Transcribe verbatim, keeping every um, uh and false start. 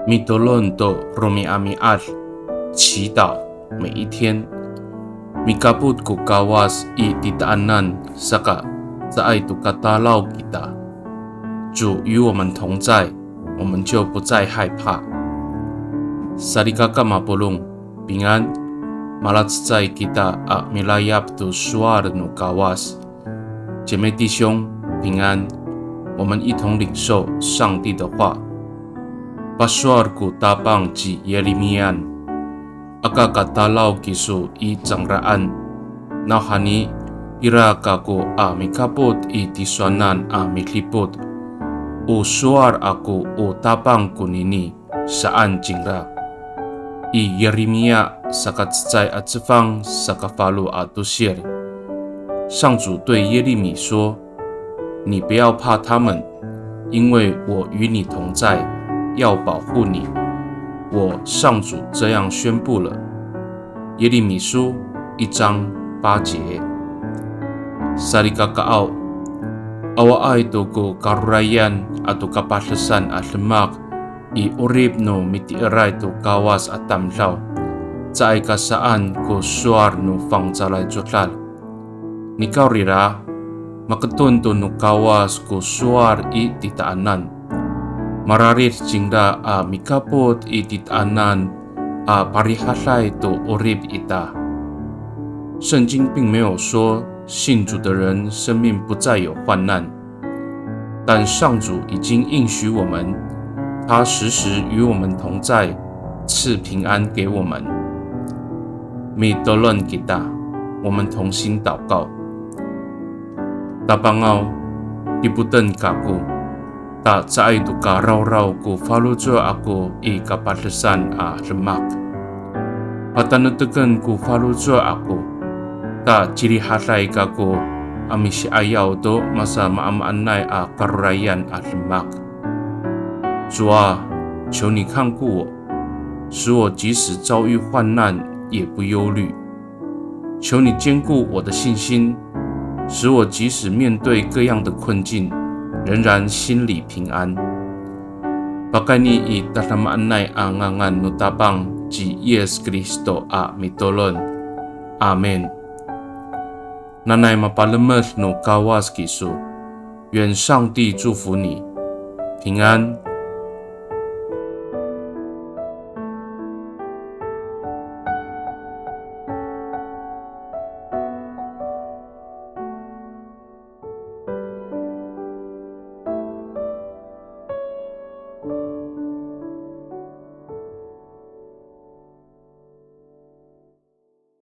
Mitolon to romi'ami'ad, 祈祷每一天。Mikapot ko Kawas i titaanan saka caay to katalaw kita. 主与我们同在，我们就不再害怕。Salikaka mapolong, 平安。Malacecay kita a milayap to sowal no Kawas. 姐妹弟兄，平安。我们一同领受上帝的话。Pasowal ko Tapang ci Yirimiyan, aka katalaw kiso i cangraan. Nawhani, ira kako a mikapot i tisowanan a midipot. O sowal ako o Tapang konini, saan cingra. I Yirimiya saka cecay a cefang saka falo a tosil. 上主对耶利米说：你不要怕他们，因为我与你同在，要保护你。我上主这样宣布了。耶利米书一章八节。Salikakaaw, awaay to ko karorayan ato kapadesan a demak i 'orip no miti'eray to Kawas a tamdaw, caay ka saan ko sowal no fangcalay codad. Nikawrira, maketon to no Kawas ko sowal i titaanan. Mararid cingra a mikapot i titaanan a parihaday to 'orip ita. 圣经并没有说信主的人生命不再有患难，但上主已经应许我们，他时时与我们同在，赐平安给我们。Mitolon kita, 我们同心祷告。Tapangaw, dipoten kako, ta caay to ka rawraw ko faloco' ako i kapadesan a demak. Patanekteken ko faloco' ako, ta cirihaday kako a misi'ayaw to masamaamaanay a karorayan a demak. 主啊，求你看顾我，使我即使遭遇患难也不忧虑。 求你坚固我的信心，使我即使面对各样的困境，仍然心里平安。Pakayni i tadamaanay a ngangan no Tapang ci Yis Kristo a mitolon. Amin. Nanay mapalemed no Kawas kiso. 愿上帝祝福你，平安。